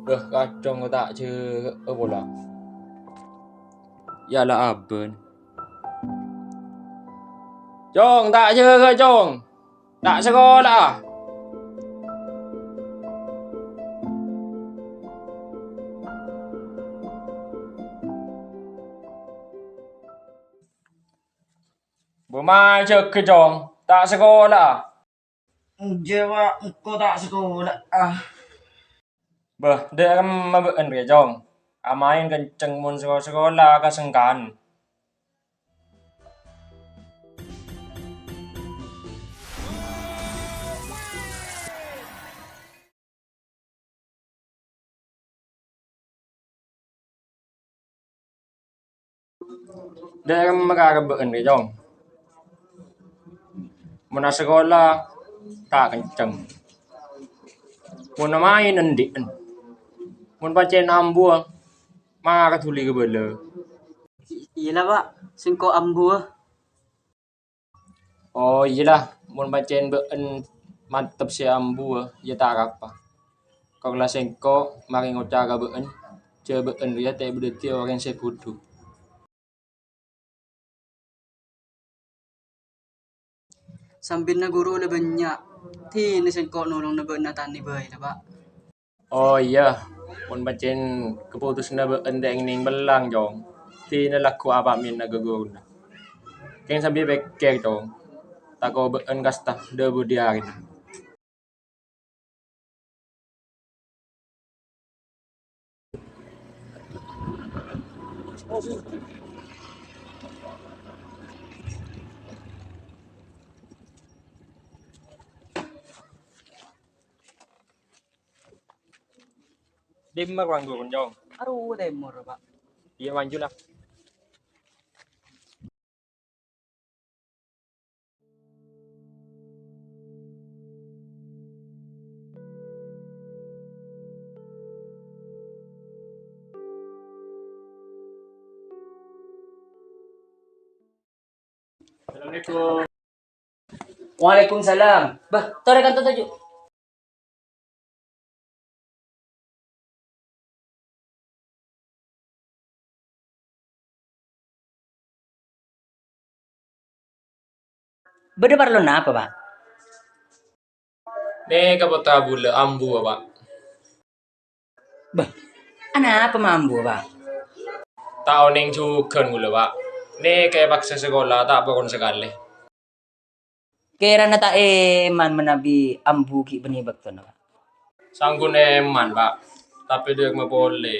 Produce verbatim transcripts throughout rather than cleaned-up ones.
Bâh, kadhâng ta' jâgâ pola. Yâ la abân. Cong, ta' jâgâ, Cong. Ta' sakola. Bâ' ma' jâgâ, Cong. Ta' sakola. Enjâ, Pak, engko' ta' sakola, ah. Bâh, dâ' remma bâ'ân rèya, Cong? Amaèn kenceng mon sako-, sakola kasengkan. Dâ' remma karep bâ'ân rèya, Cong? Mon asakola, ta' kenceng. Mon amaèn, endhi'ân. Mon pancèn ambuwâ, mara dhuli kabâlâ. Iyâ la, Pak. Sèngko' ambuwâ. Oh, iyâ la, mon pancèn bâ'ân mantep sè ambuwâ, iyâ ta' arapa. Kor la sèngko' marè ngoca' ka bâ'ân, jâ' bâ'ân rèya ta' bâdâddhi orèng sè bhudhu. Sambina ghuru la bânnya', dinah sèngko' nolongnga bâ'na tanè bhâi la, Pak. Oh iyâ, mon pancèn kapotosanna bâ'ân ta' ngènèng bellâng, Cong, dinah lagghu' apa' mènta ka ghuruna. Kèng sambi pèkkèr, Cong, tako' bâ'ân kasta dâ' budi arèna. Dimma ruang guru, Cong? Arowa tèmor, Pak. Iyâ, maju la. Assalamualaikum. Waalaikumsalam. Bâh, torè kanto toju'. Bâdâ parlo napa, Pak? Nèka pottra bulâ ambuwâ, Pak. Bâh, anapa ma' ambuwâ, Pak? Ta' onèng jhughân kaulâ, Pak. Nèka èpaksa sakola ta' poron sakalè. Kèrana ta' èman manabi ambu ghi' bânnè bâktona, Pak? Sangghuna èman, Pak. Tapè dâ' remma polè,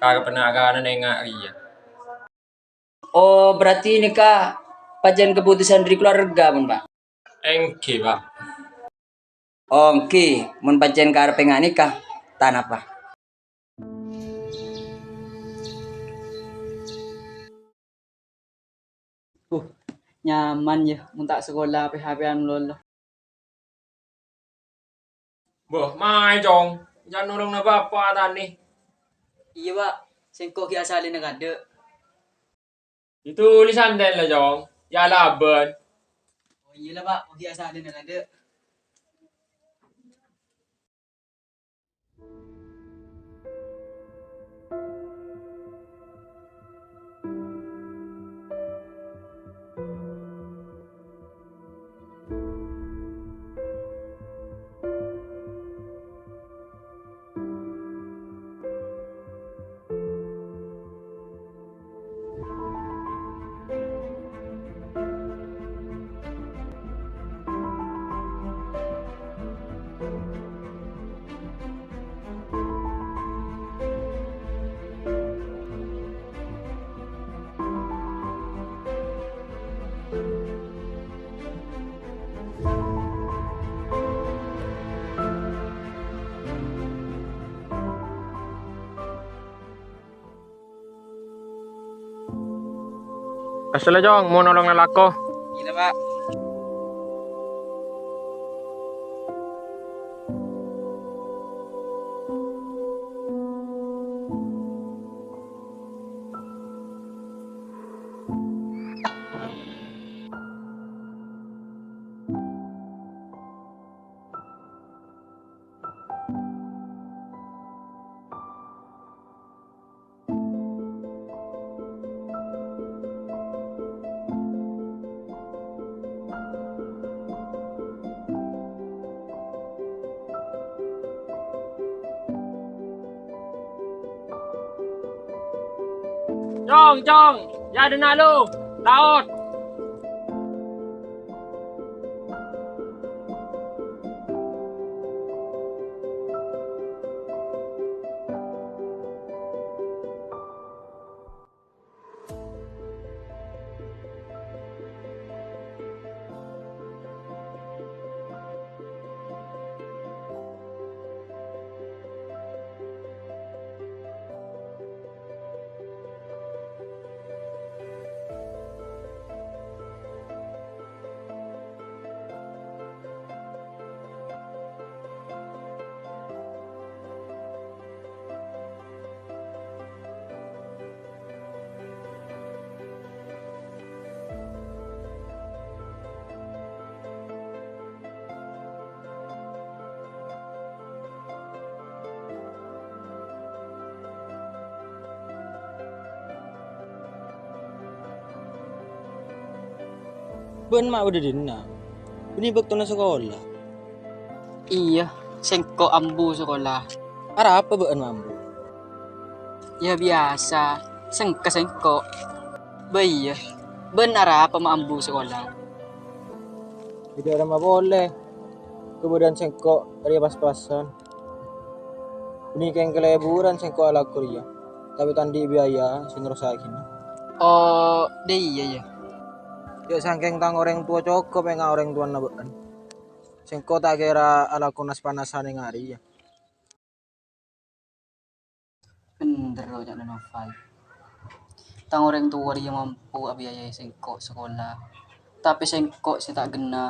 karebbhâ na'-kana' nènga' rèya. Oh, berarti nèka pajhât kapotosan dâri kaluwarga, mon, Pak? Èngghi, Pak. Oh, èngghi, mon pajhât karep ènga' nèka, ta' napa. Uh, nyaman, yâ, mon ta' sakola P H P-an lolo. Bâh, maè, Cong. Jhâ' nolongnga bapa' tanè. Iyâ, Pak. Sèngko' ghi' asalèna kadâ'. Ètolès santèn la, Cong. Yâ, labân. Oh, iyâ la, Pak. Ghi' asalèna kadâ'. Asalla, Cong, mon nolong lalako. Iyâ, Pak. Cong, Cong, yâ dâ' enna' lu, laot. Bâ'na ma' bâdâ dinna'? Bânnè bâktona sakola. Iyâ, sèngko' ambu sakola. Arapa bâ'na ma' ambu? Yâ, biyasa, sengka sèngko'. Bâ iyâ, bâ'na arapa ma' ambu sakola? Bâdâ arapa polè? Kabâdâ'ân sèngko' rèya pas-pasan. Bânnè kèng kalèbhuran sèngko' alako rèya, tapè ta' andi' biaya sè ngrossa'aghina. Oh, dâ' iyâ, yâ. Yâ, sakèng tang orèng towa cokop ènga' orèng towana bâ'na. Sèngko' ta' kèra alako nas-panasan ènga' rèya. Bhender, oca'na Noval. Tang orèng towa rèya mampu abiayai sèngko' sakola, tapè sèngko' sè ta' ghenna.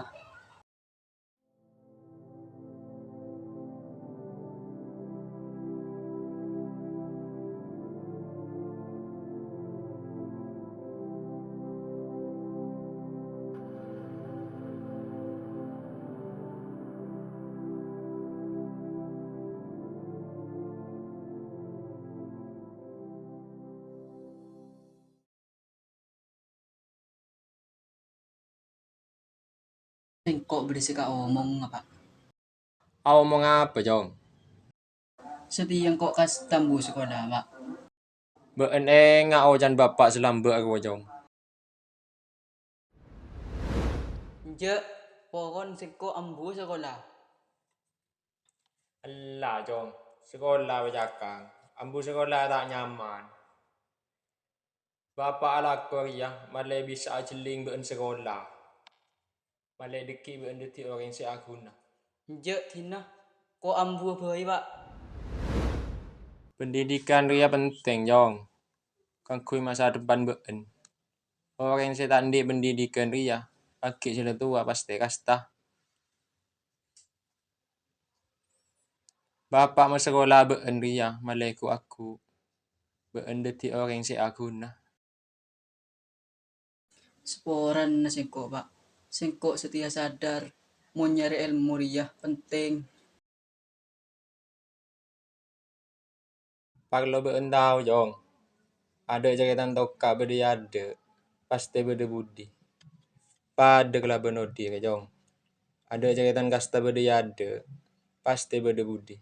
Sèngko' bâdâ sè kaomonga, Pa'. Aomong apa, Cong? Satèya sèngko' kasta ambu sakola, Pa'. Bâ'na ènga' oca'na bapa' sè lambâ' arowa, Cong. Enjâ', poron sèngko' ambu sakola. Ella, Cong. Sakola bâ' cakang. Ambu sakola ta' nyaman. Bapa' alako rèya malè bisa ajhelling bâ'na sakola. Malè dhâggi' bâ'na dhâddhi orèng sè aghuna. Enjâ' dinna, ko' ambuwâ bhâi, Pa'. Pendidikan rèya penting, Cong, kaangghuy masa depan bâ'na. Orèng sè ta' andi' pendidikan rèya, aghi' sè la towa pastè kasta. Bapa' masakola bâ'na rèya malè ghu-aghu bâ'na dhâddhi orèng sè aghuna. Saporana sèngko', Pa'. Sèngko' satèya sadar mon nyarè èlmo rèya penting. Parlo bâ'na tao, Cong. Adâ' carètana tokka' bâdâ è adâ', pastè bâdâ budi. Padâ kalabân odi' rè, Cong. Adâ' carètana kasta bâdâ è adâ', pastè bâdâ budi.